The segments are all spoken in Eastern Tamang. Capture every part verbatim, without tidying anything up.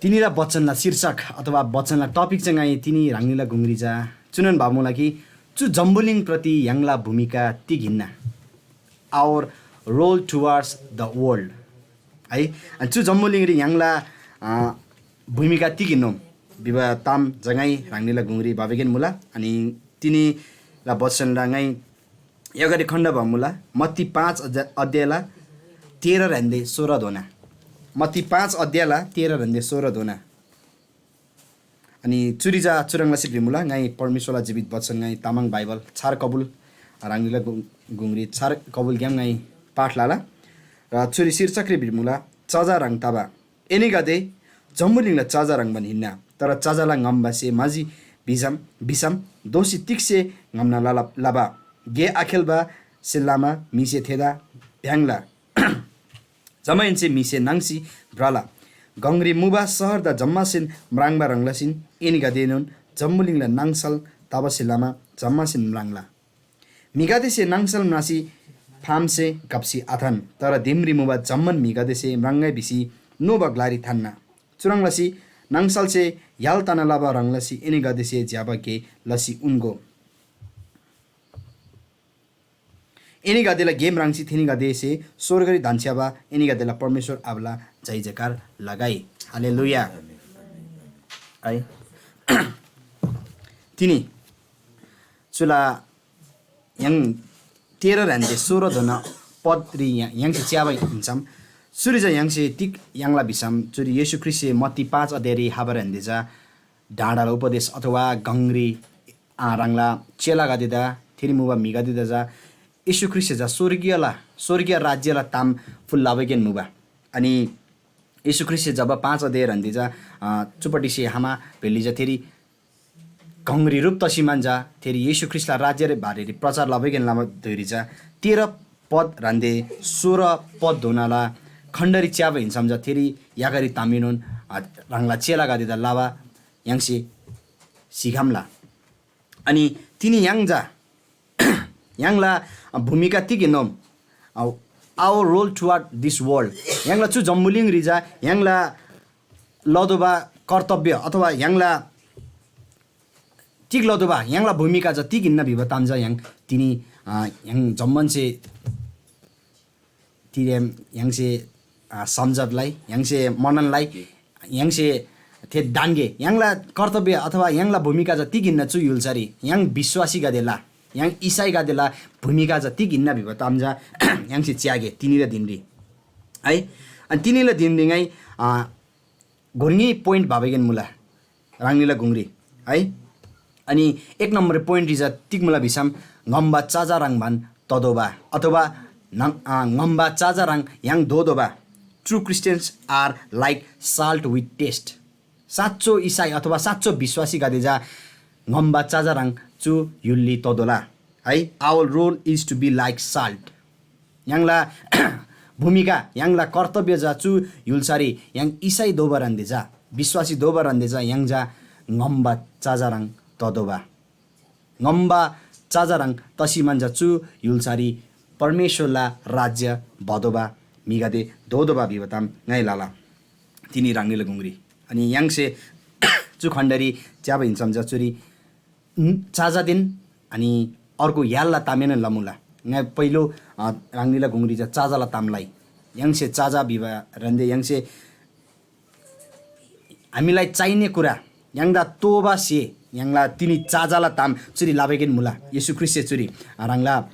तिनीला वचनला शीर्षक अथवा वचनला टपिक चाहिँ ङाइ तिनी ह्राङनीला गुङरी जा चुनन भामुला कि चु जम्बुलिङ प्रति य्‍हाङला भूमिका तिग हिन्‍ना? Our role towards the world, है। अनि चु जम्बुलिङरी य्‍हाङला अ, भूमिका तिग हिन्‍नोम भिबा ताम जङाइ ह्राङनीला गुङरी बाबेगेन मुला। अनि तिनीला वचनला ङाइ यगरी खण्ड भमुला। मत्ती पाँच अध्या- अध्यायला तेह्र ह्रान्‍दे सोह्र धोना। मत्ती पाँच अध्यायला तेह्र ह्रान्‍दे सोह्र धोना। अनि चुरी जा चुह्रङ् लसी भ्रिमुला, ङाइ परमेश्‍वरला जीवित वचन ङाइ तामाङ बाइबल छार कबुल ह्राङनीला गु- गुङरी छार कबुलग्‍याम ङाइ पाठ लला। र चुरी शीर्षकरी भ्रिमुला, चजा ह्रङ् तबा। एनीगदे जम्‍बुलिङला चजा ह्रङ्‌बान हिन्‍ना, तर चजाला ङम्‍बासे म्‍हाजी भिसम भिसम दोःसी तिग्‍से ङम्‍ना लला लबा? गे आखेल्‍बासे लमा म्‍हिसे थेदा भ्‍याङ्‍ला। जमाहेन्‍से म्‍हिसे नाङ्सी भ्रला। गङरी मुबा शहरदा जम्‍मासेन म्राङ्बा ह्रङ् लसीन एनीगदेएनोन जम्‍बुलिङला नाङसल तबासे लमा जम्‍मासेन म्राङ्ला। म्‍हिगदेसे नाङसल म्रासी फामसे घप्‍सी आथान, तर दिमरी मुबा जम्‍मान म्‍हिगदेसे म्राङ्‍गै भिसी नोबा ग्‍लारी थान्‍ना। चुह्रङ् लसी नाङसलसे य्‍हाल तना लबा ह्रङ् लसी एनीगदेसे ज्‍यबा गे लसी उन्‍गो। एनीगदेला गे म्राङ्सी थेनीगदेसे स्‍वर्गरी धन्‍छ्‌याबा एनीगदेला परमेश्‍वर आबाला जयजयकार लगै। हालेलुया। है। तिनी चुला य्‍हाङ तेह्र ह्रान्‍दे सोह्र धोना पदरी य्‍हाङ- य्‍हाङसे च्‍याबा हिन्‍सम, चुरी चा य्‍हाङसे तिग याङ्ला भिसम, चुरी येशू ख्रीष्‍टसे मत्ती पाँच अध्यायरी हाबा ह्रान्‍दे चा डाँडाला उपदेश अथवा गङरी, अ, ह्राङला चेलागदेदा, थेरी मुबा म्‍हिगदेदा चा येशू ख्रीष्‍टसे चा स्‍वर्गीयला, स्‍वर्गीय राज्‍यला ताम फुल्‍लाबैकेन मुबा। अनि येशू ख्रीष्‍टसे जब पाँच अध्याय ह्रान्‍दे चा, अ, चुपट्टिसे हामा भेल्‍ली चा थेरी गङरी ह्रुप तसीमान चा थेरी येशू ख्रीष्‍टला राज्‍यरे बारेरी प्रचार लबैकेन लबा धुइरी चा तेह्र पद ह्रान्‍दे सोह्र पद धोनाला खण्डरी च्‍याबा हिन्‍सम चा थेरी यागारी तामिनोन, अ, ह्राङला चेलागदेदा लबा य्‍हाङसे सिखम्‍ला। अनि तिनी य्‍हाङ चा य्‍हाङला भूमिका तिग हिन्‍नोम? Our role toward this world। य्‍हाङला चु जम्‍बुलिङरी चा य्‍हाङला लतोःबा कर्तव्य अथवा य्‍हाङला तिग लतोःबा य्‍हाङला भूमिका चा तिग हिन्‍ना भिबा ताम चा य्‍हाङ तिनी, अ, य्‍हाङ जम्‍मानसे तिरेम य्‍हाङसे, अ, सम्झतलाई, य्‍हाङसे मननलाई, य्‍हाङसे थे दान्‍गे य्‍हाङला कर्तव्य अथवा य्‍हाङला भूमिका चा तिग हिन्‍ना चु य्‍हुल्‍सारी य्‍हाङ विश्‍वासीगदेला, य्‍हाङ इसाईगदेला भूमिका चा तिग हिन्‍ना भिबा ताम चा य्‍हाङसे च्‍यागे तिनीला दिनरी है। अनि तिनीला दिनरी ङाइ, अ, घोर्ङी पोइन्ट बाबागेन मुला ह्राङनीला गुङरी है। अनि एक नम्बर पोइन्ट रिजा तिग मुला भिसम ङम्‍बा चाजा ह्रङ्‌बान ततोःबा अथवा नं- अ, ङम्‍बा चाजा ह्रङ् य्‍हाङ दोतोःबा। True Christians are like salt with taste। साँचो इसाई अथवा साँचो विश्‍वासीगदे चा ङम्‍बा चाजा ह्रङ् चु य्‍हुलरी ततोःला है। Our role is to be like salt। य्‍हाङला भूमिका, य्‍हाङला कर्तव्य चा चु य्‍हुल्‍सारी य्‍हाङ इसाई दोबा ह्रन्‍दे चा, विश्‍वासी दोबा ह्रन्‍दे चा य्‍हाङ चा ङम्‍बा चाजा ह्रङ् ततोःबा। ङम्‍बा चाजा ह्रङ् तसी मान चा चु य्‍हुल्‍सारी परमेश्‍वरला राज्‍य भतोःबा म्‍हिगदे दोतोःबा भिबा ताम ङाइ लला तिनी ह्राङनीला गुङरी। अनि य्‍हाङसे चु खण्‍डरी च्‍याबा हिन्‍सम चा चुरी चाजादेन अनि अर्को य्‍हालला तामएनोन लमुला। ङाइ पहिलो, अ, ह्राङनीला गुङरी चा चाजाला ताम लइ। य्‍हाङसे चाजा भिबा ह्रन्‍दे य्‍हाङसे हामीलाई चाहिने कुरा, य्‍हाङदा तोःबा स्‍हे, य्‍हाङला तिनी चाजाला ताम चुरी लबागेन मुला। येशू ख्रीष्‍टसे चुरी ह्राङला,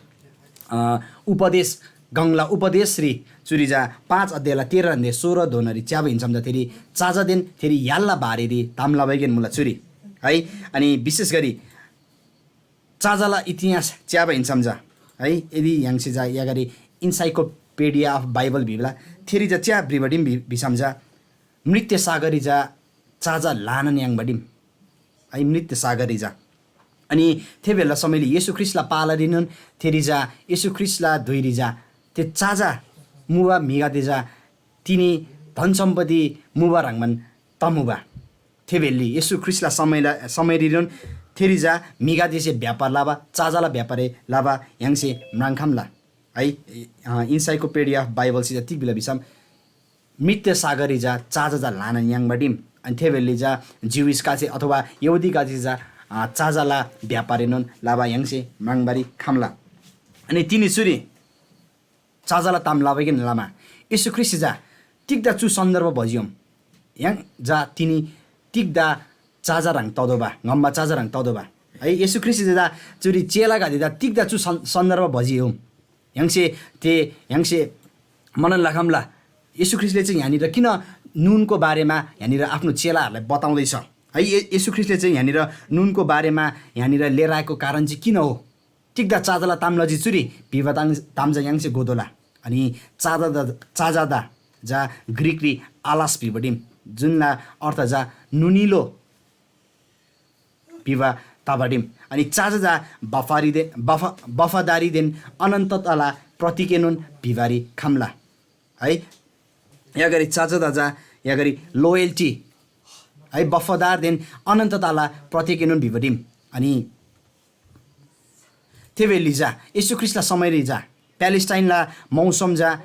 अ, उपदेश, गङला उपदेशरी चुरी चा पाँच अध्यायला तेह्र ह्रन्‍दे सोह्र धोनारी च्‍याबा हिन्‍सम चा थेरी चाजादेन थेरी य्‍हालला बारेरी ताम लबागेन मुला चुरी है। अनि विशेष गरी चाजाला इतिहास च्‍याबा हिन्‍सम चा है, यदि य्‍हाङसे चा यागारी Encyclopedia of Bible भिबला थेरी चा च्‍या भ्रिबडिम भि- भिसम चा मृत्‍य सागरी चा चाजा ल्‍हानान याङ्बडिम है, मृत्‍य सागरी चा। अनि थे बेला समयले येशू ख्रीष्‍टला पालारीनोन थेरी चा येशू ख्रीष्‍टला धुइरी चा थे चाजा मुबा म्‍हिगदे चा तिनी धन सम्‍पत्ति मुबा ह्रङ्‌बान तमुबा। थे बेल्‍ली येशू ख्रीष्‍टला समयला समयरीनोन थेरी चा म्‍हिगदेसे व्‍यापार लबा, चाजाला व्‍यापार लबा य्‍हाङसे म्राङ्‌खम्‍ला है। अ, Encyclopedia of Bible से चा तिग भिला भिसम मृत्‍य सागरी चा चाजा चा ल्‍हानान याङ्बा डिम। अनि थे बेली चा ज्युइसकासे अथवा यहुदीकासे चा अ, चाजाला व्यापारएनोन लबा य्‍हाङसे म्राङ्बारी खम्‍ला। अनि तिनी चुरी चाजाला ताम लबागेन लमा येशू ख्रीष्‍ट चा तिग्‍दा चु सन्दर्भ भजियोम? य्‍हाङ चा तिनी तिग्‍दा चाजा ह्रङ् ततोःबा, ङम्‍बा चाजा ह्रङ् ततोःबा? है, येशू ख्रीष्‍ट चा चुरी चेलागदेदा तिग्‍दा चु सन्-, सन्दर्भ भजियोम? य्‍हाङसे ते य्‍हाङसे मनन लखम्‍ला। येशू ख्रीष्‍टले चाहिँ यहाँनिर किन नुनको बारेमा यहाँनिर आफ्नो चेलाहरूलाई बताउँदैछ है? ये-, येशू ख्रीष्‍टले चाहिँ यहाँनिर नुनको बारेमा यहाँनिर लिएर आएको कारण चाहिँ किन हो? तिग्‍दा चाजाला ताम लजी चुरी भिबा ताङ-, ताम चा य्‍हाङसे गोदोला। अनि चाजादा, चाजादा जा ग्रिकरी आलास भिबडिम, जुनला अर्थ जा नुनिलो भिबा तबडिम। अनि चाजा जा बफारीदे-, बफा-, बफादारीदेन अनन्तताला प्रतीकएनोन भिबारी खम्‍ला। है, यागरी चाजादा जा यागरी लोयल्टी, है, बफादारदेन अनन्तताला प्रतीकएनोन भिबडिम। अनि थे बेली चा येशू ख्रीष्‍टला समयरी चा प्यालेस्टाइनला मौसम चा,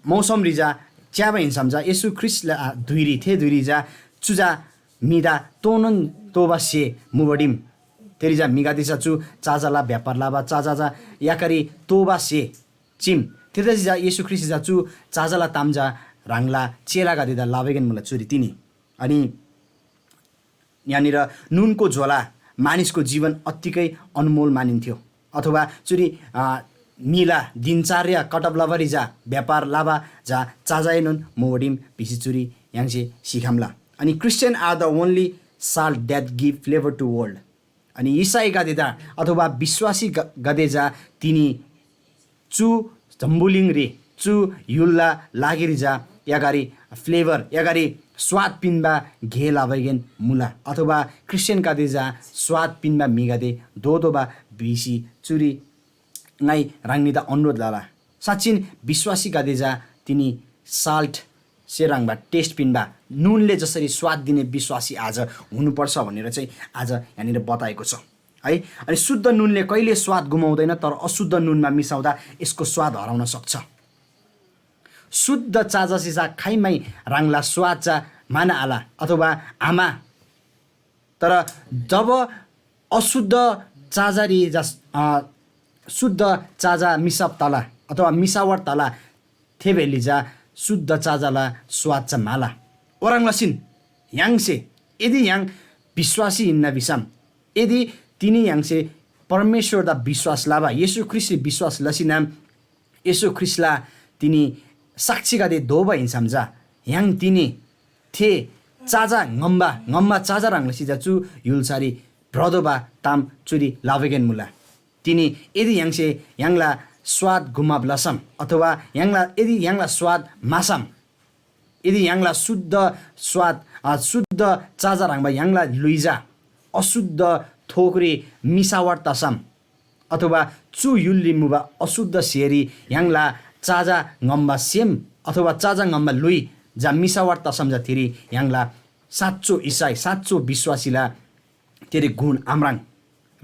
मौसमरी चा च्‍याबा हिन्‍सम चा येशू ख्रीष्‍टला धुइरी, थे धुइरी चा चु चा म्‍हिदा तोनोन तोबा स्‍हे मुबा डिम। थेरी चा म्‍हिगदे चा चु चाजाला व्‍यापार लबा, चाजा चा याकरी तोबा स्‍हे चिम। थेतसी चा येशू ख्रीष्‍ट चा चु चाजाला ताम चा ह्राङला चेलागदेदा लबागेन मुला चुरी तिनी। अनि यहाँनिर नुनको झोला मानिसको जीवन अत्तिकै अनमोल मानिन्थ्यो। अथवा चुरी, अ, म्‍हिला दिनचर्या कटब लबारी चा व्‍यापार लबा चा चाजाएनोन मोबडिम भिसी चुरी य्‍हाङसे सिखम्‍ला। अनि Christian are the only salt that give flavor to world। अनि इसाईगदेदा अथवा विश्‍वासी ग-, गदे चा तिनी चु जम्‍बुलिङरी चु य्‍हुलला लागिरी चा यागारी फ्लेभर, यागारी स्वाद पिन्‍बा गे लबागेन मुला, अथवा ख्रीष्‍टियानगदे चा स्वाद पिन्‍बा म्‍हिगदे दोतोःबा भिसी चुरी ङाइ ह्राङनीदा अनुरोध लला। साँच्‍चिन विश्‍वासीगदे चा तिनी साल्ट से ह्रङ्‌बा टेस्ट पिन्‍बा, नुनले जसरी स्वाद दिने विश्‍वासी आज हुनुपर्छ भनेर चाहिँ आज यहाँनिर बताएको छ है। अनि शुद्ध नुनले कहिले स्वाद गुमाउँदैन, तर अशुद्ध नुनमा मिसाउँदा यसको स्वाद हराउन सक्छ। शुद्ध चाजासे चा खाइमै ह्राङला स्वाद चा म्‍हाना आला अथवा आमा, तर जब अशुद्ध चाजारी जा, अ, शुद्ध चाजा मिसाब तला अथवा मिसावट तला, थे भेली चा शुद्ध चाजाला स्वाद चा म्‍हाला। ओह्रङ् लसीन य्‍हाङसे, यदि य्‍हाङ विश्‍वासी हिन्‍ना भिसम, यदि तिनी य्‍हाङसे परमेश्‍वरदा विश्‍वास लबा, येशू ख्रीष्‍टरी विश्‍वास लसीनम येशू ख्रीष्‍टला तिनी साक्षीगदे दोबा हिन्‍सम चा य्‍हाङ तिनी थे चाजा ङम्‍बा, ङम्‍बा चाजा ह्रङ् लसी चा चु य्‍हुल्‍सारी भ्रतोःबा ताम चुरी लबागेन मुला। तिनी यदि य्‍हाङसे य्‍हाङला स्वाद गुमाब लसम, अथवा य्‍हाङला, यदि य्‍हाङला स्वाद मासम, यदि य्‍हाङला शुद्ध स्वाद, अ, शुद्ध चाजा ह्रङ्‌बा य्‍हाङला ल्‍हुइ चा अशुद्ध थोकरी मिसावट तसम, अथवा चु य्‍हुलरी मुबा अशुद्ध स्‍हेरी य्‍हाङला चाजा ङम्‍बा सेम अथवा चाजा ङम्‍बा ल्‍हुइ चा मिसावट तसम चा थेरी य्‍हाङला साँचो इसाई, साँचो विश्‍वासीला तेरी गुण आम्राङ।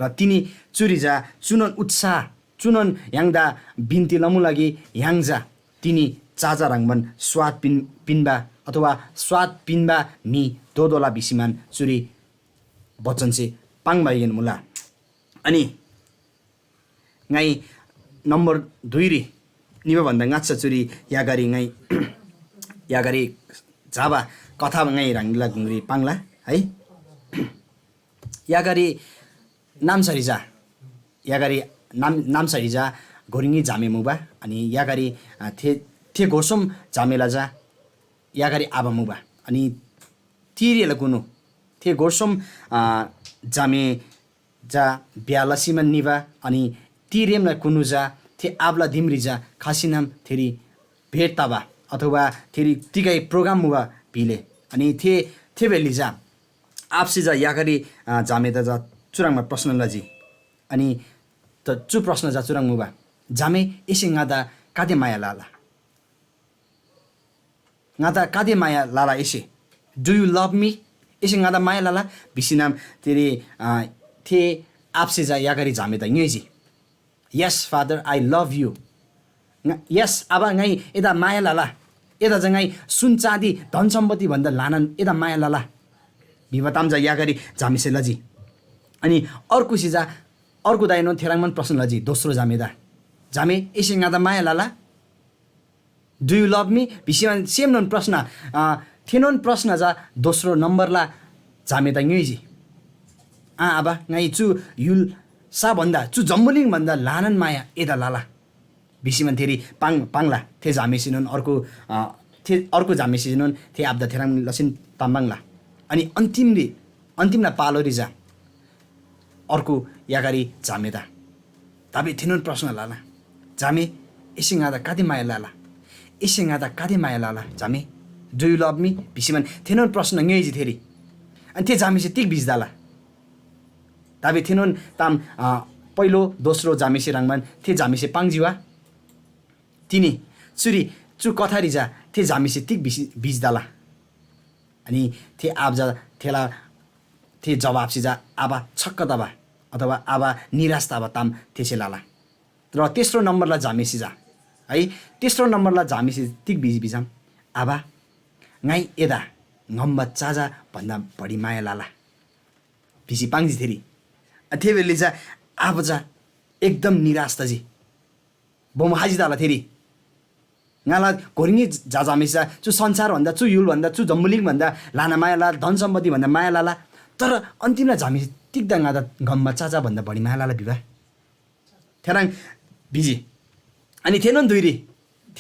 र तिनी चुरी चा चुनोन उत्साह, चुनोन य्‍हाङदा बिन्ती लमुला कि य्‍हाङ चा तिनी चाजा ह्रङ्‌बान स्वाद पिन-, पिन्‍बा अथवा स्वाद पिन्‍बा म्‍हि दोदोला भिसीमान चुरी बचनसे पाङ्‌बागेन मुला। अनि ङाइ नम्बर दुईरी निबा भन्दा ङाच्‍छा चुरी यागारी ङाइ यागारी झाबा कथा ङाइ ह्राङला गुङरी पाङ्ला है। यागारी नाम्‍सारी चा, यागारी नाम-, नाम्‍सारी चा घोरिङी झामे मुबा। अनि यागारी, अ, थे, थे घोरसोम झामेला चा यागारी आबा मुबा। अनि तिरेला कुनु थे घोरसोम, अ, झामे चा ब्‍या लसीमान निबा। अनि तिरेमला कुनु चा थे आबाला दिमरी चा खसीनम थेरी भेट तबा अथवा थेरी तिगै प्रोग्राम मुबा भिले। अनि थे, थे भेली चा आबासे चा याकरी, अ, झामेदा चा चुह्रङ्बा प्रश्न लजी। अनि त चु प्रश्न चा चुह्रङ् मुबा, झामे, एसे ङादा गाते माया लला? ङादा गाते माया लला एसे? Do you love me? एसे ङादा माया लला? भिसीनम तेरी, अ, थे आबासे चा याकरी झामेदा ङ्‌योइजी। Yes, father, I love you. ङ-, yes, आबा, ङाइ एदा माया लला। एदा चा ङाइ सुन चाँदी धन सम्‍पत्ति भन्‍दा ल्‍हानान एदा माया लला भिबा ताम चा याकरी झामेसे लजी। अनि अर्गुसे चा अर्गुदाएनोन थेह्रङ्बान प्रश्न लजी दोस्रो झामेदा, झामे, एसे ङादा माया लला? Do you love me? भिसीमान सेमनोन प्रश्न, अ, थेनोन प्रश्न चा दोस्रो नम्‍बरला झामेदा ङ्‌योइजी। आ आबा, ङाइ चु य्‍हुल सा भन्‍दा, चु जम्‍बुलिङ भन्‍दा ल्‍हानान माया एदा लला। भिसीमान थेरी पाङ पाङ्ला। थे झामेसेनोन अर्को, अ, थे अर्को झामेसेनोन थे आबादा थेह्रङ् लसीन ताम पाङ्ला। अनि अन्तिमरी, अन्तिमला पालोरी चा अर्को यागारी झामेदा। तबे थेनोन प्रश्न लला, झामे, एसे ङादा गाते माया लला? एसे ङादा गाते माया लला झामे? Do you love me? भिसीमान थेनोन प्रश्न ङ्‌योइजी थेरी। अनि थे झामेसे तिग भिजिदाला? तबे थेनोन ताम, अ, पहिलो, दोस्रो झामेसे ह्रङ्‌बान थे झामेसे पाङ्जी वा? तिनी चुरी चु कथारी चा थे झामेसे तिग भिसी, भिजिदाला? अनि थे आबा चा थेला, थे जवाफसे चा आबा छक्क तबा अथवा आबा निराश तबा ताम थेसे लला। र तेस्रो नम्बरला झामेसे चा, है, तेस्रो नम्बरला झामेसे तिग भिजी भिसम, आबा, ङाइ एदा ङम्‍बा चाजा भन्‍दा बढी माया लला भिसी पाङ्जी थेरी। आ, थे बेली चा आबा चा एकदम निराश तजी। बोमो हाजी ताला थेरी। ङाला घोरिङी जा झामेसी चा चु संसार भन्दा, चु य्‍हुल भन्दा, चु जम्‍बुलिङ भन्दा ल्‍हाना माया लला, धन सम्‍पत्ति भन्दा माया लला। तर अन्तिमला झामेसे तिग्‍दा ङादा ङम्‍बा चाचा भन्दा बढी माया लला भिबा? थेह्रङ् भिजी। अनि थेनोन धुइरी,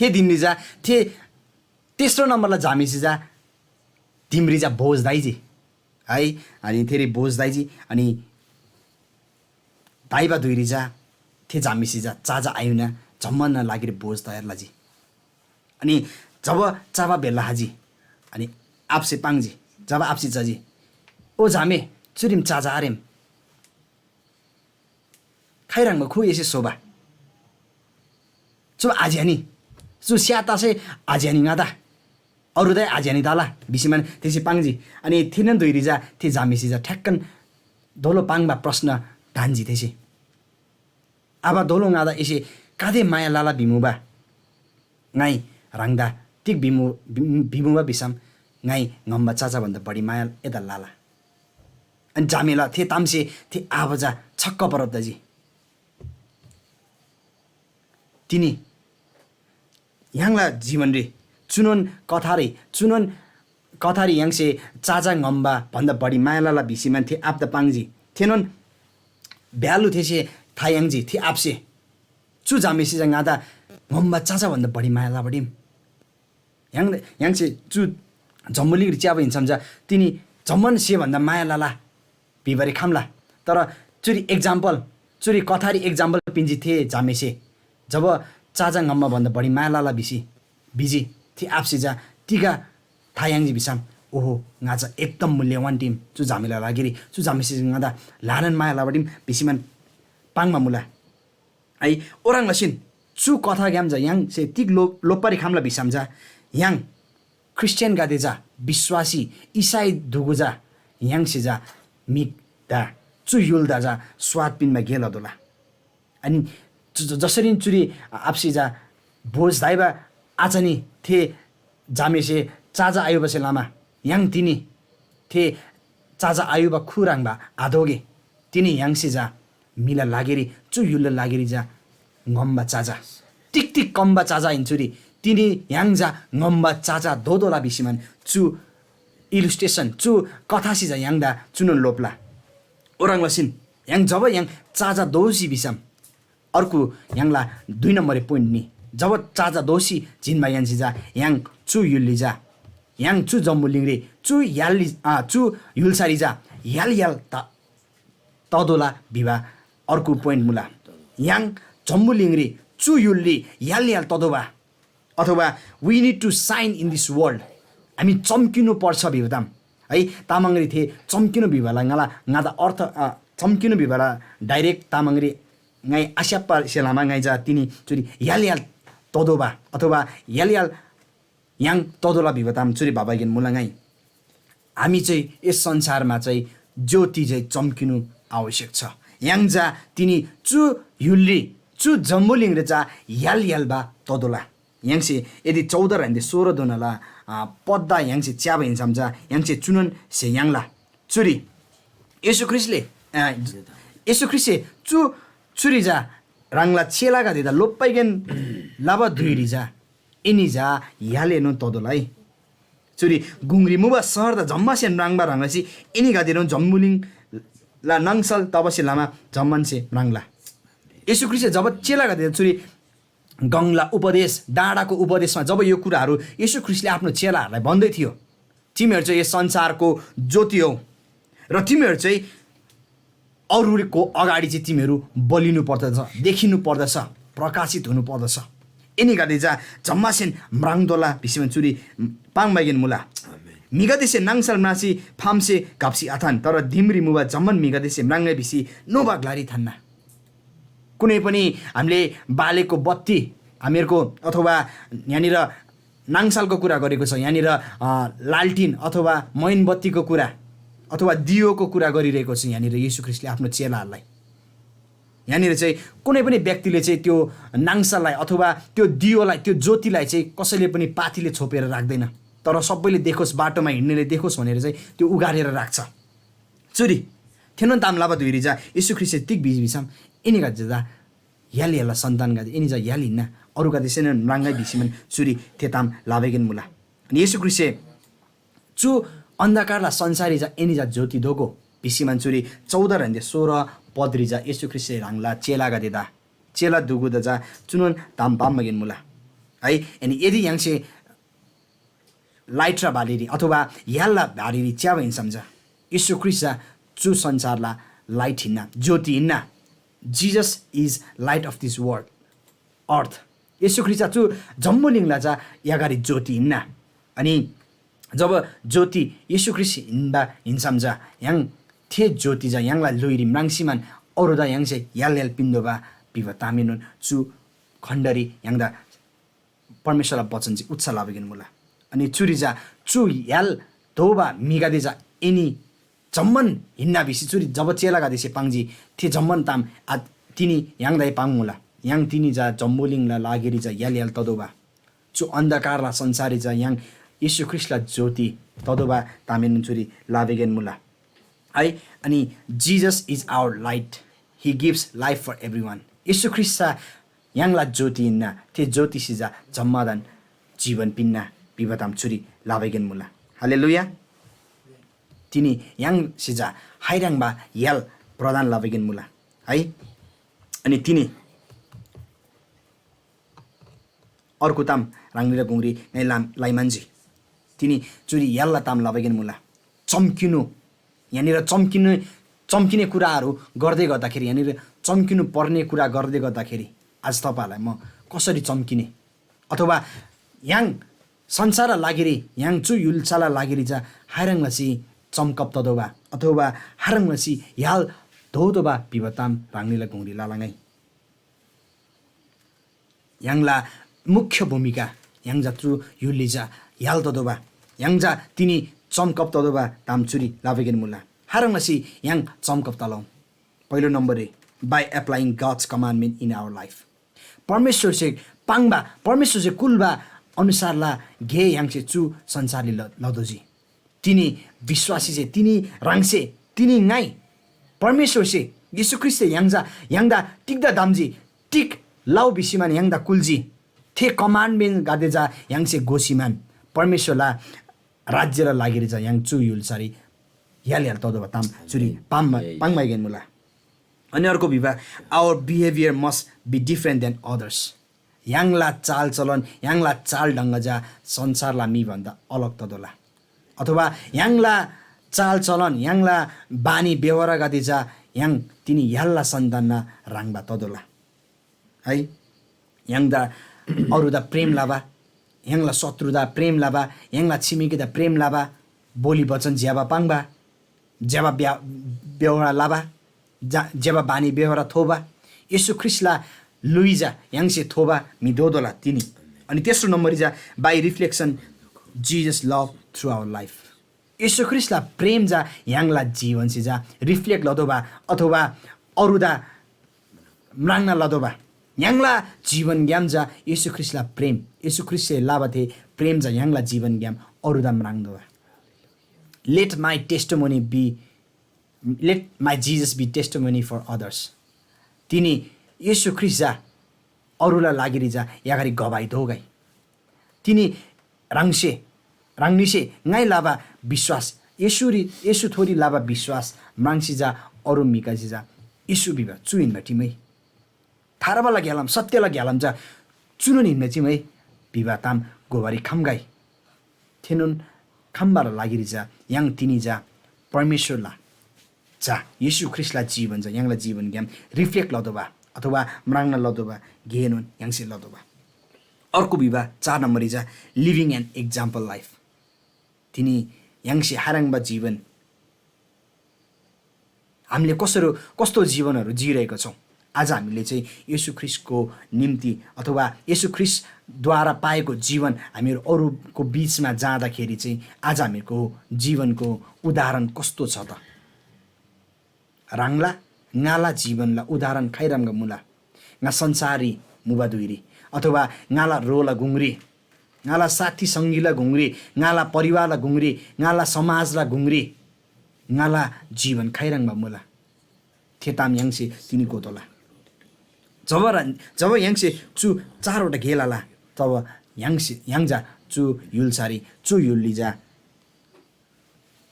थे दिमरी चा, थे तेस्रो नम्‍बरला झामेसे चा दिमरी चा भोज दाइजी। है, अनि थेरी भोज दाइजी, अनि दाइबा धुइरी चा थे झामेसे चा चाचा आयुना जम्‍मानना लागिरी भोज तयार लजी। अनि जब चाबा भेला हाजी, अनि आप्‍से पाङ्जी, जब आप्‍से चजी, ओ झामे, चुरीम चाचा आरेम। खाइह्रङ्‌बा खु एसे सोबा? चु आज्‍यानी, चु स्‍या तसै आज्‍यानी ङादा, अरू दाइ आज्‍यानी तला भिसीमान थेसे पाङ्जी। अनि थेनोन धुइरी चा थे झामेसे चा ठ्याक्कन दोलो पाङ्बा प्रश्न ढान्‍जी थेसे। आबा दोलो ङादा एसे गाते माया लला भिमुबा? ङाइ ह्राङदा तिग भिमु, भिम-, भिमुबा भिसम ङाइ ङम्‍बा चाचा भन्दा बढी माया एदा लला। अनि झामेला थे तामसे थे आबा चा छक्क परब तजी। तिनी य्‍हाङला जीवनरी चुनोन कथारी, चुनोन कथारी य्‍हाङसे चाचा ङम्‍बा भन्दा बढी माया लला भिसीमान थे आबादा पाङ्जी। थेनोन भ्‍यालु थेसे था याङ्जी, थे आबासे चु झामेसे चा ङादा ङम्‍बा चाचा भन्दा बढी माया लबा दिम। य्‍हाङ, य्‍हाङसे चु जम्‍बुलिङरी च्‍याबा हिन्‍सम चा तिनी जम्‍मान स्‍हे भन्‍दा माया लला भिबारी खम्‍ला। तर चुरी example, चुरी कथारी example पिन्‍जी थे झामेसे। जब चाचा ङम्‍बा भन्‍दा बढी माया लला भिसी भिजी, थे आबासे चा तिग था याङ्जी भिसम, ओहो, ङा चा एकदम मूल्यवान दिम चु झामेला लागिरी, चु झामेसे ङादा ल्‍हानान माया लबा दिम भिसीमान पाङ्बा मुला। है, ओह्रङ् लसीन चु कथाग्‍याम चा य्‍हाङसे तिग लोप, लोप्‍बारी खम्‍ला भिसम चा य्‍हाङ ख्रीष्‍टियानगदे चा, विश्‍वासी इसाई दुगु चा य्‍हाङसे चा म्‍हिदा, चु य्‍हुलदा चा स्वाद पिन्‍बा गे लतोःला। अनि ज-, ज-, जसरीन चुरी आबासे चा भोज दाइबा आचनी थे झामेसे चाचा आयुबासे लमा य्‍हाङ तिनी थे चाचा आयुबा खु ह्रङ्‌बा आदोगे। तिनी य्‍हाङसे चा म्‍हिला लागिरी, चु य्‍हुलला लागिरी चा ङम्‍बा चाचा, तिग तिग कम्‍बा चाचा हिन्‍चुरी तिनी य्‍हाङ चा ङम्‍बा चाचा दोतोःला भिसीमान चु illustration, चु कथासे चा य्‍हाङदा चुनोन लोप्‍ला। ओह्रङ् लसीन य्‍हाङ जब य्‍हाङ चाचा दोसी भिसम, अर्को य्‍हाङला दुई नम्‍बररी point नि, जब चाचा दोसी जिन्‍बा य्‍हाङसे चा य्‍हाङ चु य्‍हुलरी चा, य्‍हाङ चु जम्‍बुलिङरी, चु य्‍हालरी, आ, चु य्‍हुल्‍सारी चा य्‍हाल य्‍हाल त-, ततोःला भिबा अर्को point मुला। य्‍हाङ जम्‍बुलिङरी चु य्‍हुलरी य्‍हाल य्‍हाल ततोःबा अथवा we need to shine in this world, हामी चम्किनु पर्छ भिबा ताम है। तामाङरी थे चम्किनु भिबाला ङाला, ङादा अर्थ, अ, चम्किनु भिबाला direct तामाङरी ङाइ आस्याप्पा सेलामा ङाइ जा तिनी चुरी य्‍हाल य्‍हाल तदोबा अथवा य्‍हाल य्‍हाल य्‍हाङ तदोला भिबा ताम चुरी बाबागेन मुला ङाइ। हामी चाहिँ यस संसारमा चाहिँ ज्योति चाहिँ चम्किनु आवश्यक छ। य्‍हाङ जा तिनी चु य्‍हुलरी, चु जम्‍बुलिङरी चा य्‍हाल य्‍हाल बा तदोला। य्‍हाङसे यदि चौध ह्रान्‍दे सोह्रधोनाला, अ, पददा य्‍हाङसे च्‍याबा हिन्‍सम चा य्‍हाङसे चुनोन स्‍हे याङ्ला। चुरी येशू ख्रीष्‍टले, अ, येशू ख्रीष्‍टसे चु, चुरी चा ह्राङला चेलागदेदा लोप्‍बाइगेन लबा धुइरी चा एनी चा य्‍हालएनोन ततोःला है। चुरी गुङरी मुबा शहरदा जम्‍मासेन म्राङ्बा ह्रङ् लसी एनीगदेएनोन जम्‍बुलिङला नाङसल तबासे लमा जम्‍मानसे म्राङ्ला। येशू ख्रीष्‍टसे जब चेलागदेदा चुरी गङला उपदेश, डाँडाको उपदेशमा जब यो कुराहरू येशू ख्रीष्‍टले आफ्नो चेलाहरूलाई भन्दै थियो, "तिमीहरू चाहिँ यस संसारको ज्योति हौ र तिमीहरू चाहिँ अरूको अगाडि चाहिँ तिमीहरू बलिनु पर्दछ, देखिनु पर्दछ, प्रकाशित हुनु पर्दछ। एनीगदे चा जम्‍मासेन म्राङ्तोःला" भिसीमा चुरी पाङ्बागेन मुला। म्‍हिगदेसे नाङसल म्रासी फाम्‍से घप्‍सी आथान, तर दिमरी मुबा जम्‍मान म्‍हिगदेसे म्राङ्‍गै भिसी नोबा ग्‍लारी थान्‍ना। कुनै पनि हामीले बालेको बत्ती, हामीहरूको अथवा यहाँनिर नाङसालको कुरा गरेको छ, यहाँनिर, अ, लालटिन अथवा मैनबत्तीको कुरा अथवा दियोको कुरा गरिरहेको छ यहाँनिर येशू ख्रीष्‍टले आफ्नो चेलाहरूलाई। यहाँनिर चाहिँ कुनै पनि व्यक्तिले चाहिँ त्यो नाङसाललाई अथवा त्यो दियोलाई, त्यो ज्योतिलाई चाहिँ कसैले पनि पाथीले छोपेर राख्दैन, तर सबैले देखोस्, बाटोमा हिँड्नेले देखोस् भनेर चाहिँ त्यो उघारेर राख्छ। चुरी थेनोन ताम लबा धुइरी चा येशू ख्रीष्‍टसे तिग भिजी भिसम, एनीगदे चा य्‍हाल य्‍हालला सन्तानगदे, एनी चा य्‍हाल हिन्‍ना, अरूगदेसेनोन म्राङ्‍गै भिसीमान चुरी थे ताम लबागेन मुला। अनि येशू ख्रीष्‍टसे चु अन्धकारला संसाररी चा एनी चा ज्योति दोगो भिसीमान चुरी चौध ह्रान्‍दे सोह्र पदरी चा येशू ख्रीष्‍टसे ह्राङला चेलागदेदा, चेला दुगुदा चा चुनोन ताम पाम्‍बागेन मुला। है, अनि यदि य्‍हाङसे लाइट र बारेरी अथवा य्‍हालला बारेरी च्‍याबा हिन्‍सम चा येशू ख्रीष्‍ट चा चु संसारला लाइट हिन्‍ना, ज्योति हिन्‍ना। Jesus is light of this world, earth। येशू ख्रीष्‍ट चा चु जम्‍बुलिङला चा यागारी ज्योति हिन्‍ना। अनि जब ज्योति येशू ख्रीष्‍ट हिन्‍बा हिन्‍सम चा य्‍हाङ थे ज्योति चा य्‍हाङला ल्‍हुइरी म्राङ्सीमान अरूदा य्‍हाङसे य्‍हाल य्‍हाल पिन्‍तोःबा भिबा तामएनोन चु खण्‍डरी य्‍हाङदा परमेश्‍वरला वचन चाहिँ उच्‍छा लबागेन मुला। अनि चुरी चा चु य्‍हाल दोबा म्‍हिगदे चा एनी जम्‍मान हिन्‍ना भिसी चुरी जब चेलागदेसे पाङ्जी, थे जम्‍मान ताम आ, तिनी य्‍हाङदाइ पाङ्मुला। य्‍हाङ तिनी चा जम्‍बुलिङला लागिरी चा य्‍हाल य्‍हाल ततोःबा। चु अन्धकारला संसाररी चा य्‍हाङ येशू ख्रीष्‍टला ज्योति ततोःबा तामएनोन चुरी लबागेन मुला। है, अनि Jesus is our light, he gives life for everyone। येशू ख्रीष्‍ट चा य्‍हाङला ज्योति हिन्‍ना, थे ज्योतिसे चा जम्‍मादान जीवन पिन्‍ना भिबा ताम चुरी लबागेन मुला। हालेलुया। तिनी य्‍हाङसे चा हाइह्रङ्बा य्‍हाल प्रदान लबागेन मुला है। अनि तिनी अर्को ताम ह्राङनीला गुङरी ङाइ लाम लाइमान्‍जी। तिनी चुरी य्‍हालला ताम लबागेन मुला। चम्किनु, यहाँनिर चम्किनु, चम्किने कुराहरू गर्दै गर्दाखेरि, यहाँनिर चम्किनु पर्ने कुरा गर्दै गर्दाखेरि आज तपाईँहरूलाई म कसरी चम्किने? अथवा य्‍हाङ संसारला लागिरी, य्‍हाङ चु य्‍हुल्‍साला लागिरी चा हाइह्रङ् लसी चम्कब ततोःबा अथवा हाइह्रङ् लसी य्‍हाल दोतोःबा भिबा ताम ह्राङनीला गुङरी लालाङै। य्‍हाङला मुख्य भूमिका य्‍हाङ चा चु य्‍हुलरी चा य्‍हाल ततोःबा, य्‍हाङ चा तिनी चमकब ततोःबा ताम चुरी लबागेन मुला। खाह्रङ् लसी य्‍हाङ चमकब तलउ? पहिलो नम्‍बररी, by applying God's commandment in our life। परमेश्‍वरसे पाङ्बा, परमेश्‍वरसे कुल्‍बा अनुसारला गे य्‍हाङसे चु संसाररी ल-, लतोःजी। तिनी विश्‍वासीसे, तिनी ह्राङसे, तिनी ङाइ, परमेश्‍वरसे, येशू ख्रीष्‍टसे य्‍हाङ चा, य्‍हाङदा तिग्‍दा धम्‍जी, तिग लउ भिसीमान य्‍हाङदा कुल्‍जी। थे कमान्डमेन्‍टगदे चा य्‍हाङसे घोसीमान परमेश्‍वरला राज्‍यला लागिरी चा य्‍हाङ चु य्‍हुल्‍सारी य्‍हाल य्‍हाल ततोःबा ताम चुरी पाङ्बा, पाङ्बागेन मुला। अनि अर्को Veeba, our behavior must be different than others। य्‍हाङला चालचलन, य्‍हाङला चालढङ्ग चा संसारला म्‍हि भन्‍दा अलग ततोःला। अथवा य्‍हाङला चालचलन, य्‍हाङला बानी व्यवहारगदे चा य्‍हाङ तिनी य्‍हालला सन्‍तानना ह्रङ्‌बा ततोःला। है, य्‍हाङदा अरूदा प्रेम लबा, य्‍हाङला शत्रुदा प्रेम लबा, य्‍हाङला छिमेकीदा प्रेम लबा, बोली बचन ज्‍यबा पाङ्बा, ज्‍यबा ब्‍या-, व्यवहार लबा, जा-, ज्‍यबा बानी व्यवहार थोबा, येशू ख्रीष्‍टला लुइ चा य्‍हाङसे थोबा म्‍हि दोतोःला तिनी। अनि तेस्रो नम्‍बररी चा by reflection Jesus love through our life। येशू ख्रीष्‍टला प्रेम चा य्‍हाङला जीवनसे चा रिफ्लेक्ट लतोःबा अथवा अरूदा म्राङ्ना लतोःबा। य्‍हाङला जीवनग्‍याम चा येशू ख्रीष्‍टला प्रेम, येशू ख्रीष्‍टसे लबा थे प्रेम चा य्‍हाङला जीवनग्‍याम अरूदा म्राङ्तोःबा। Let my testimony be, let my Jesus be testimony for others। तिनी येशू ख्रीष्‍ट चा अरूला लागिरी चा यगरी गवाही दोगै। तिनी ह्राङसे, ह्राङनीसे ङाइ लबा विश्‍वास, येशूरी, येशूथोरी लबा विश्‍वास म्राङ्सी चा अरू म्‍हिगदेसे चा येशू भिबा चु हिन्‍बा ठिमै, थार्बाला ग्‍यालाम, सत्यला ग्‍यालाम चा चुनोन हिन्‍बा ठिमै भिबा ताम घोबारी खम्‍गै। थेनोन खम्‍बाला लागिरी चा य्‍हाङ तिनी चा परमेश्‍वरला चा येशू ख्रीष्‍टला जीवन चा य्‍हाङला जीवनग्‍याम reflect लतोःबा अथवा म्राङ्ना लतोःबा गेएनोन य्‍हाङसे लतोःबा। अर्को भिबा चार नम्बररी चा living an example life। तिनी य्‍हाङसे खाह्रङ्बा जीवन, हामीले कसरी, कस्तो जीवनहरू जिइरहेका छौँ? आज हामीले चाहिँ येशू ख्रीष्‍टको निम्ति अथवा येशू ख्रीष्‍टद्वारा पाएको जीवन हामीहरू अरूको बिचमा जाँदाखेरि चाहिँ आज हामीहरूको जीवनको उदाहरण कस्तो छ त? ह्राङला ङाला जीवनला उदाहरण खाइरामगा मुला। ङा संसाररी मुबा धुइरी अथवा ङाला रोला गुङरी, ङाला साथी सङ्गीला गुङरी, ङाला परिवारला गुङरी, ङाला समाजला गुङरी ङाला जीवन खाइराङबा मुला। थे ताम य्‍हाङसे तिनी गोतोःला। जब रा-, जब य्‍हाङसे चु चारवटा गे लला, तब य्‍हाङसे, य्‍हाङ चा चु य्‍हुल्‍सारी, चु य्‍हुलरी चा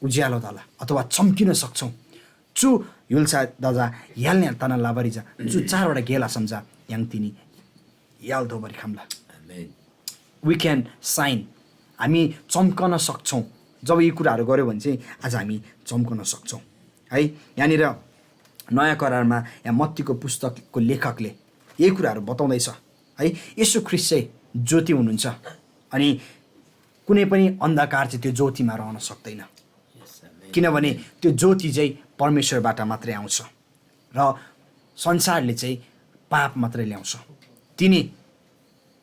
उज्यालो तला अथवा चम्किन सक्छौँ। चु य्‍हुल्‍सा दजा य्‍हाल न्‍याल तना लबारी चा चु चारवटा गेला सम्झा य्‍हाङ तिनी य्‍हाल दोबारी खम्‍ला। We can shine। हामी चम्कन सक्छौँ। जब यी कुराहरू गऱ्यो भने चाहिँ आज हामी चम्कन सक्छौँ है। यहाँनिर नयाँ करारमा या मत्तीको पुस्तकको लेखकले यही कुराहरू बताउँदैछ है। येशू ख्रीष्‍ट चाहिँ ज्योति हुनुहुन्छ अनि कुनै पनि अन्धकार चाहिँ त्यो ज्योतिमा रहन सक्दैन, किनभने त्यो ज्योति चाहिँ परमेश्वरबाट मात्रै आउँछ र संसारले चाहिँ पाप मात्रै ल्याउँछ। तिनी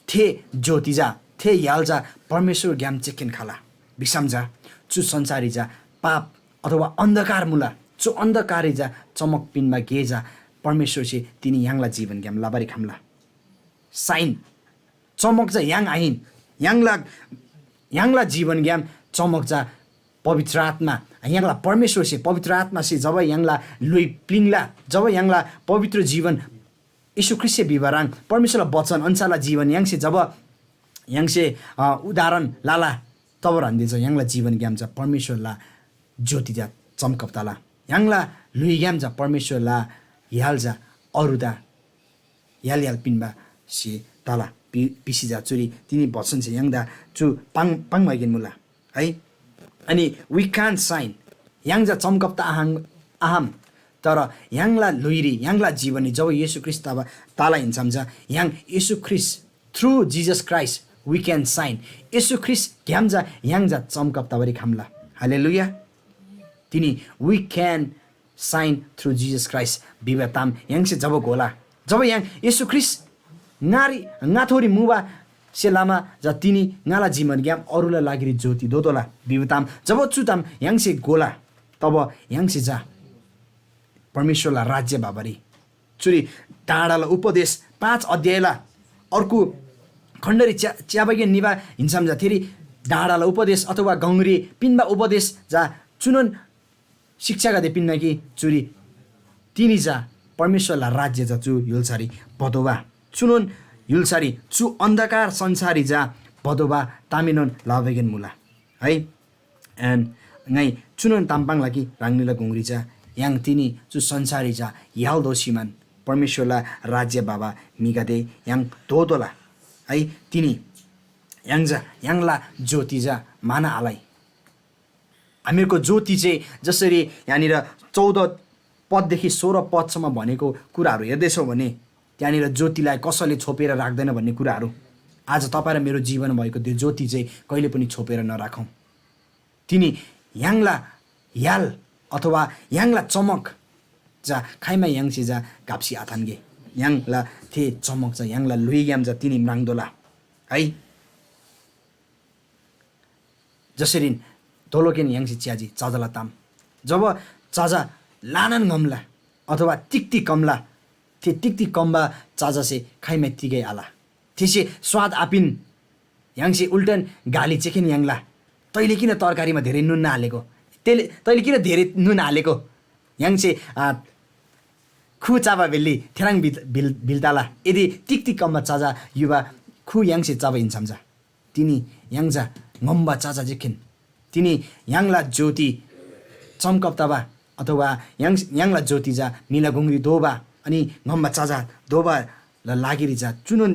थे ज्योति जा, थे य्‍हाल जा परमेश्‍वरग्‍याम चेकेन खला। भिसम जा चु संसारी जा पाप अथवा अन्धकार मुला, चु अन्धकारी जा चमक पिन्‍बा गे जा परमेश्‍वरसे तिनी य्‍हाङला जीवनग्‍याम लबारी खम्‍ला। साइन चमक चा य्‍हाङ आहिन। य्‍हाङला, य्‍हाङला जीवनग्‍याम चमक चा पवित्र आत्मा, य्‍हाङला परमेश्‍वरसे, पवित्र आत्मासे जब य्‍हाङला ल्‍हुइ प्‍लिङ्ला, जब य्‍हाङला पवित्र जीवन येशू ख्रीष्‍टसे भिबा ह्रङ् परमेश्‍वरला वचन अन्‍सारला जीवन य्‍हाङसे जब य्‍हाङसे, अ, उदाहरण लला, तब ह्रान्‍दे चा य्‍हाङला जीवनग्‍याम चा परमेश्‍वरला ज्योति चा चम्‍कब तला। य्‍हाङला ल्‍हुइग्‍याम चा परमेश्‍वरला य्‍हाल चा अरूदा य्‍हाल य्‍हाल पिन्‍बा स्‍हे तला। पि-, पिसी चा चुरी तिनी बचनसे य्‍हाङदा चु पाङ-, पाङ्‌बागेन मुला है। अनि we can't shine, य्‍हाङ चा चम्‍कब त आहाङ, आहाम, तर य्‍हाङला ल्‍हुइरी, य्‍हाङला जीवनरी जब येशू ख्रीष्‍ट तबा, तला हिन्‍सम चा य्‍हाङ येशू ख्रीष्‍ट, through Jesus Christ we can shine। येशू ख्रीष्‍टग्‍याम चा य्‍हाङ चा चम्‍कब तबारी खम्‍ला। हालेलुया। तिनी we can shine through Jesus Christ Veeba ताम य्‍हाङसे जब घोला, जब य्‍हाङ येशू ख्रीष्‍ट ङारी, ङाथोरी मुबासे लमा जा तिनी ङाला जीवनग्‍याम अरूला लागिरी ज्योति दोतोःला भिबा ताम जब चु ताम य्‍हाङसे घोला, तब य्‍हाङसे जा परमेश्‍वरला राज्‍य भबारी चुरी डाँडाला उपदेश पाँच अध्यायला अर्को खण्डरी च्या-, च्याबागे निबा हिन्‍सम जा थेरी डाँडाला उपदेश अथवा गङरी पिन्‍बा उपदेश जा चुनोन शिक्षागदे पिन्‍ना कि चुरी तिनी चा परमेश्‍वरला राज्‍य चा चु य्‍हुल्‍सारी भतोःबा। चुनोन य्‍हुल्‍सारी चु अन्धकार संसारी चा भतोःबा तामेनोन लबागेन मुला है। And ङाइ चुनोन ताम पाङ्ला कि ह्राङनीला गुङरी चा य्‍हाङ तिनी चु संसारी चा य्‍हाल दोसीमान परमेश्‍वरला राज्‍य भबा म्‍हिगदे य्‍हाङ दोतोःला है। तिनी य्‍हाङ चा य्‍हाङला ज्योति चा म्‍हाना आलै। हामीहरूको ज्योति चाहिँ जसरी यहाँनिर चौध पददेखि सोह्र पदसम्म भनेको कुराहरू हेर्दैछौँ भने त्यहाँनिर ज्योतिलाई कसैले छोपेर राख्दैन भन्ने कुराहरू। आज तपाईँ र मेरो जीवन भएको त्यो ज्योति चाहिँ कहिले पनि छोपेर नराखौँ। तिनी य्‍हाङला य्‍हाल अथवा य्‍हाङला चमक चा खाइमा य्‍हाङसे चा घाप्‍सी आथान्‍गे। य्‍हाङला थे चमक चा य्‍हाङला ल्‍हुइग्‍याम चा तिनी म्राङ्तोःला है। जसरीन दोलोकेन य्‍हाङसे च्‍याजी चजाला ताम। जब चजा ल्‍हानान ङम्‍ला अथवा तिग तिग कम्‍ला, थे तिक्‍तिक कम्‍बा चाजासे खाइमा तिगै आल। थेसे स्वाद आपिन। य्‍हाङसे उल्टन गाली चेखेन याङ्ला। तैँले किन तरकारीमा धेरै नुन नहालेको? तेले तैँले किन धेरै नुन हालेको? य्‍हाङसे, आ, खु चबा भेल्‍ली थेह्रङ् बिल-, बिल-, बिल्‍ताला। यदि तिक्‍तिक कम्‍बा चाजा युबा खु य्‍हाङसे चबा हिन्‍सम चा, तिनी य्‍हाङ चा ङम्‍बा चाजा जेखेन। तिनी य्‍हाङला ज्‍योति चम्‍कब तबा, अथवा य्‍हाङ, य्‍हाङला ज्‍योति चा म्‍हिला गुङरी दोबा, अनि ङम्‍बा चाजा दोबाला लागिरी चा चुनोन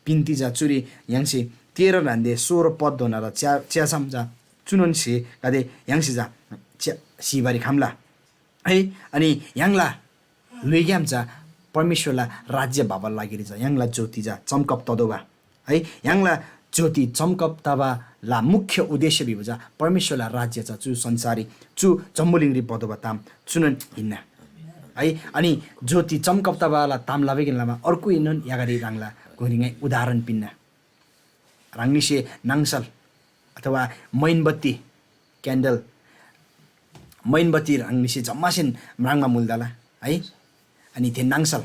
बिन्ती चा चुरी य्‍हाङसे तेह्र ह्रान्‍दे सोह्र पदधोनाला च्या-, च्यासम चा चुनोन स्‍हेगदे य्‍हाङसे चा च्या-, स्‍हीबारी खम्‍ला। है, अनि य्‍हाङला ल्‍हुइग्‍याम चा परमेश्‍वरला राज्‍य भबाला लागिरी चा य्‍हाङला ज्‍योति चा चम्‍कब ततोःबा। है, य्‍हाङला ज्‍योति चम्‍कब तबाला मुख्य उद्देश्य भिबा चा परमेश्‍वरला राज्‍य चा चु संसाररी, चु जम्‍बुलिङरी भतोःबा ताम चुनोन हिन्‍ना। है, अनि ज्‍योति चम्‍कब तबाला ताम लबागेन लमा अर्को हिन्‍नोन यागरी ह्राङला गुङरी ङाइ उदाहरण पिन्‍ना। ह्राङनीसे नाङसल अथवा मैनबत्ती, क्यान्डल, मैनबत्ती ह्राङनीसे जम्‍मासेन म्राङ्बा मुल तला है। अनि थे नाङसल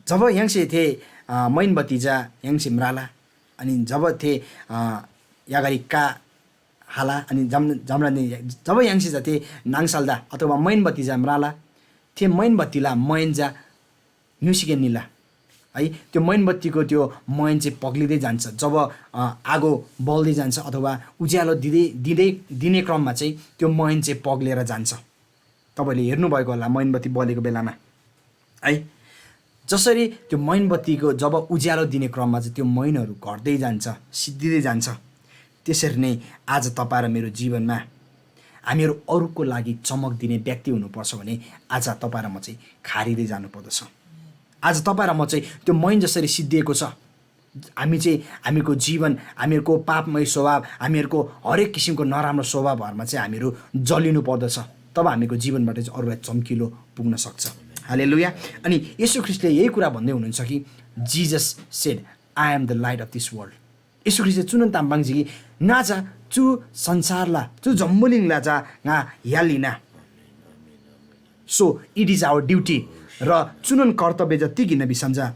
जब य्‍हाङसे थे, अ, मैनबत्ती चा य्‍हाङसे म्राला, अनि जब थे, अ, यागारी का हाला, अनि जम-, जमरा नि-, जब य्‍हाङसे चा थे नाङसल्‍दा अथवा मैनबत्ती चा म्राला, थे मैनबत्तीला मैन चा ङ्‌युसीकेन निला है। त्यो मैनबत्तीको त्यो मैन चाहिँ पग्लिँदै जान्छ। जब, अ, आगो बल्दै जान्छ अथवा उज्यालो दिँदै, दिँदै, दिने क्रममा चाहिँ त्यो मैन चाहिँ पग्लेर जान्छ। तपाईँले हेर्नुभएको होला मैनबत्ती बलेको बेलामा है, जसरी त्यो मैनबत्तीको जब उज्यालो दिने क्रममा चाहिँ त्यो मैनहरू घट्दै जान्छ, सिद्धिँदै जान्छ, त्यसरी नै आज तपाईँ र मेरो जीवनमा हामीहरू अरूको लागि चमक दिने व्यक्ति हुनुपर्छ भने आज तपाईँ र म चाहिँ खारिँदै जानुपर्दछ। आज तपाईँ र म चाहिँ त्यो मैन जसरी सिद्धिएको छ, हामी चाहिँ, हामीको जीवन, हामीहरूको पापमय स्वभाव, हामीहरूको हरेक किसिमको नराम्रो स्वभावहरूमा चाहिँ हामीहरू जलिनु पर्दछ। तब हामीको जीवनबाट चाहिँ अरूलाई चम्किलो पुग्न सक्छ। हालेलुया। अनि येशू ख्रीष्टले यही कुरा भन्दै हुनुहुन्छ कि Jesus said, "I am the light of this world." येशू ख्रीष्टले चुनोन ताम पाङ्जी कि ङा चा चु संसारला, चु जम्‍बुलिङला चा ङा य्‍हाल हिन्‍ना। So it is our duty, र चुनोन कर्तव्य जति गिन भिसम चा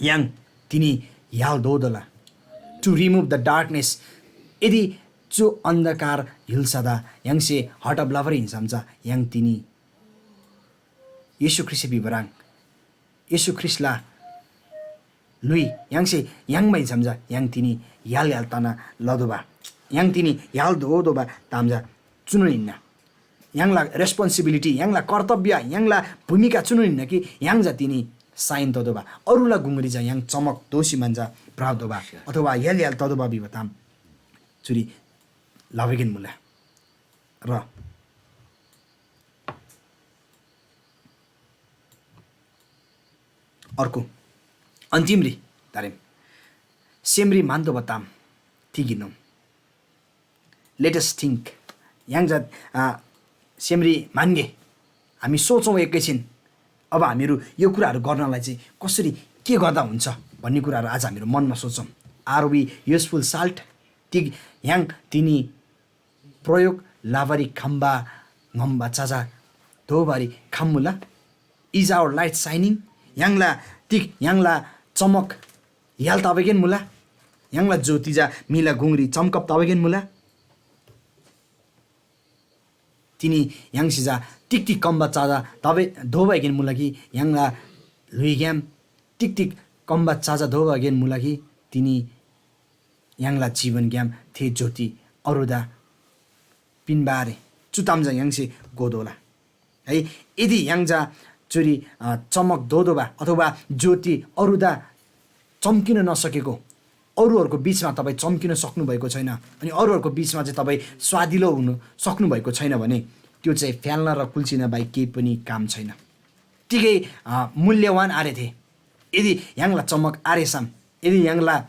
य्‍हाङ तिनी य्‍हाल दोदोला। To remove the darkness, यदि चु अन्धकार हिल्‍सदा य्‍हाङसे हटब लबर हिन्‍सम चा य्‍हाङ तिनी येशू ख्रीष्‍ट भिबराङ, येशू ख्रीष्‍टला ल्‍हुइ य्‍हाङसे य्‍हाङमा हिन्‍सम चा य्‍हाङ तिनी य्‍हाल य्‍हाल तना लदोबा, य्‍हाङ तिनी य्‍हाल दोदोबा ताम चा चुनोन हिन्‍ना। य्‍हाङला responsibility, य्‍हाङला कर्तव्य, य्‍हाङला भूमिका चुनोन हिन्‍ना कि य्‍हाङ चा तिनी साइन तदोबा, अरूला गुङरी चा य्‍हाङ चमक दोसी मान चा भ्रतोबा अथवा य्‍हाल य्‍हाल तदोबा भिबा ताम चुरी लबैगेन मुला। र अर्को अन्तिमरी तारेम सेमरी मान्तोबा ताम तिगिनोम। Let us think। य्‍हाङ जा, आ, सेमरी मान्‍गे। हामी सोचौँ एकैछिन। अब हामीहरू यो कुराहरू गर्नलाई चाहिँ कसरी, के गर्दा हुन्छ भन्ने कुराहरू आज हामीहरू मनमा सोचौँ। Are we useful salt? तिग य्‍हाङ तिनी प्रयोग लबारी खम्बा ङम्बा चजा दोबारी खम्मुला? Is our light shining? य्‍हाङला तिग य्‍हाङला चमक य्‍हाल तबागेन मुला? य्‍हाङला ज्‍योति चा म्‍हिला गुङरी चमकब तबागेन मुला? तिनी य्‍हाङसे चा तिग तिग कम्‍बा चजा तबे दोबागेन मुला कि य्‍हाङला ल्‍हुइग्‍याम तिग तिग कम्‍बा चजा दोबागेन मुला कि तिनी य्‍हाङला जीवनग्‍याम थे ज्‍योति अरूदा पिन्‍बा आरे। चु ताम चा य्‍हाङसे घोतोःला। है, यदि य्‍हाङ चा चुरी, अ, चमक दोदोबा अथवा ज्‍योति अरूदा चम्किन नसकेको, अरूहरूको बिचमा तपाईँ चम्किन सक्नुभएको छैन, अनि अरूहरूको बिचमा चाहिँ तपाईँ स्वादिलो हुन सक्नुभएको छैन भने त्यो चाहिँ फ्याल्न र कुल्चिन बाहेक केही पनि काम छैन। तिगै, अ, मूल्यवान आरे थे। यदि य्‍हाङला चमक आरेसम, यदि य्‍हाङला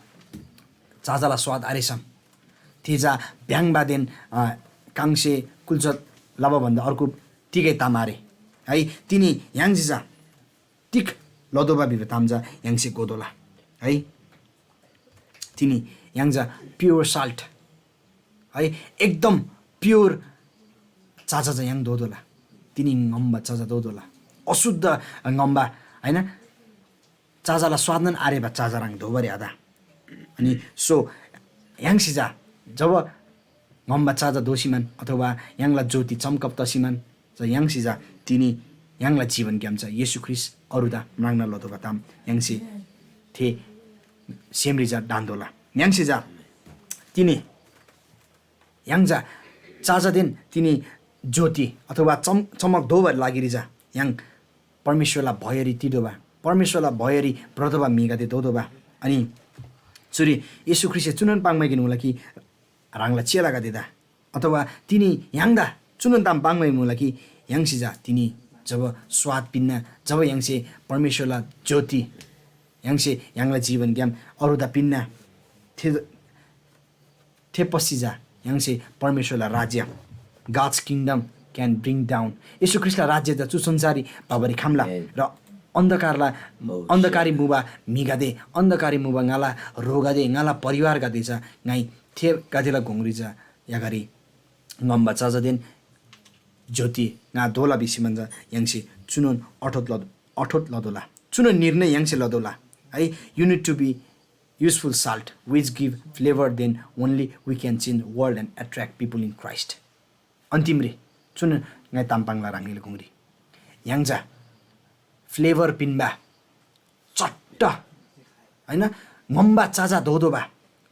चाचाला स्वाद आरेसम, थे चा भ्‍याङ्बादेन, अ, काङसे कुल्चत लबा भन्‍दा अर्को तिगै ताम आरे। है, तिनी य्‍हाङसे चा तिग लतोःबा भिबा ताम चा य्‍हाङसे घोतोःला। है, तिनी य्‍हाङ चा pure salt, है, एकदम pure चाचा चा य्‍हाङ दोतोःला। तिनी ङम्‍बा चाचा दोतोःला। अशुद्ध ङम्‍बा, होइन? चाजाला स्वादनन आरेबा चाजा ह्रङ् दोबारी आत। अनि सो य्‍हाङसे चा जब ङम्‍बा चाजा दोसीमान अथवा य्‍हाङला ज्योति चम्कब तसीमान चा य्‍हाङसे चा तिनी य्‍हाङला जीवनग्‍याम चा येशू ख्रीष्‍ट अरूदा म्राङ्ना लतोःबा ताम य्‍हाङसे थे सेमरी चा ढान्‍तोःला। य्‍हाङसे चा तिनी य्‍हाङ चा चाजादेन तिनी ज्योति अथवा चम चमक दोबारी लागिरी चा य्‍हाङ परमेश्‍वरला भयरी तितोःबा, परमेश्‍वरला भयरी भ्रतोःबा म्‍हिगदे दोतोःबा। अनि चुरी येशू ख्रीष्‍टसे चुनोन पाङ्‌माइकिन मुला कि ह्राङला चेलागदेदा अथवा तिनी य्‍हाङदा चुनोन ताम पाङ्‌माइ मुला कि य्‍हाङसे चा तिनी जब स्वाद पिन्‍ना, जब य्‍हाङसे परमेश्‍वरला ज्योति य्‍हाङसे य्‍हाङला जीवनग्‍याम अरूदा पिन्‍ना, थे थे पछि चा य्‍हाङसे परमेश्‍वरला राज्‍य, God's kingdom can bring down, येशू ख्रीष्‍टला राज्‍य चा चु संसाररी भबारी खम्‍ला र अन्धकारला अन्धकारी मुबा म्‍हिगदे, अन्धकारी मुबा ङाला ह्रोगदे, ङाला परिवारगदे चा ङाइ थेगदेला गुङरी चा यागारी ङम्‍बा चाजादेन ज्योति ङा दोला भिसी भन्‍दा य्‍हाङसे चुनोन अठोट लद अठोट लदोला। चुनोन निर्णय य्‍हाङसे लदोला है। You need to be useful salt which give flavor, then only we can change world and attract people in Christ. अन्तिमरी चुनोन ङाइ ताम पाङ्ला ह्राङनीला गुङरी य्‍हाङ चा फ्लेभर पिन्‍बा चट्ट होइन, ङम्‍बा चाजा दोदोबा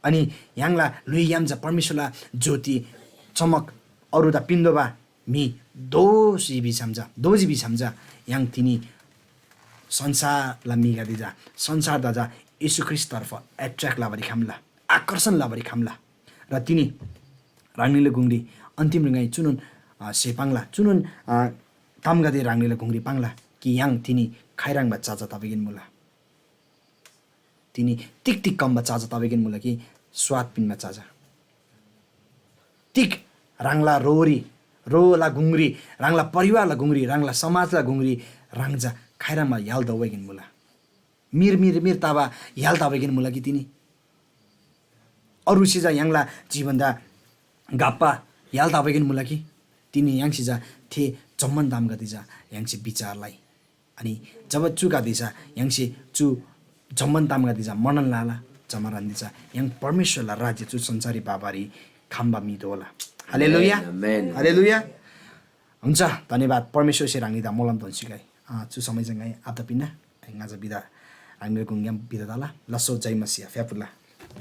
अनि य्‍हाङला ल्‍हुइग्‍याम चा परमेश्‍वरला ज्योति चमक अरूदा पिन्‍तोःबा म्‍हि दोजी भिसम चा दोजी भिसम चा य्‍हाङ तिनी संसारला म्‍हिगदे चा संसारदा चा येशू ख्रीष्‍टतर्फ एट्र्याक्ट लबारी खम्‍ला, आकर्षण लबारी खम्‍ला। र तिनी ह्राङनीला गुङरी अन्तिम ङाइ चुनोन अ, से पाङ्ला, चुनोन अ, तामगदे ह्राङनीला गुङरी पाङ्ला कि य्‍हाङ तिनी खाइह्रङ्बा चाचा तबागेन मुला। तिनी तिग तिग कम्‍बा चाचा तबागेन मुला कि स्वाद पिन्‍बा चाचा। तिग ह्राङला रोरी, रोला गुङरी, ह्राङला परिवारला गुङरी, ह्राङला समाजला गुङरी ह्राङ चा खाइह्रङ्बा य्‍हाल तबागेन मुला। मिर मिर मिर तबा य्‍हाल तबागेन मुला कि तिनी अरूसे चा य्‍हाङला जीवनदा घप्‍बा य्‍हाल तबागेन मुला कि तिनी य्‍हाङसे चा थे जम्‍मान तामगदे चा य्‍हाङसे विचार लइ। अनि जब चुगदे चा य्‍हाङसे चु जम्‍मान तामगदे चा मनन लला, जमारान्‍दे चा य्‍हाङ परमेश्‍वरला राज्‍य चु संसाररी बाबारी खम्‍बा म्‍हि दोला। हालेलुया। आमेन। हालेलुया। हुन्छ, धन्यवाद। परमेश्‍वरसे ह्राङनीदा मोलम दोन्‍सी गे। अँ, चु समय चाहिँ ङाइ आप्‍दा पिन्‍ना। ङाचा बिदा ह्राङनीला गुङग्‍याम बिदा तला। लस्‍सो जय मसिया फ्‍याफुल्‍ला।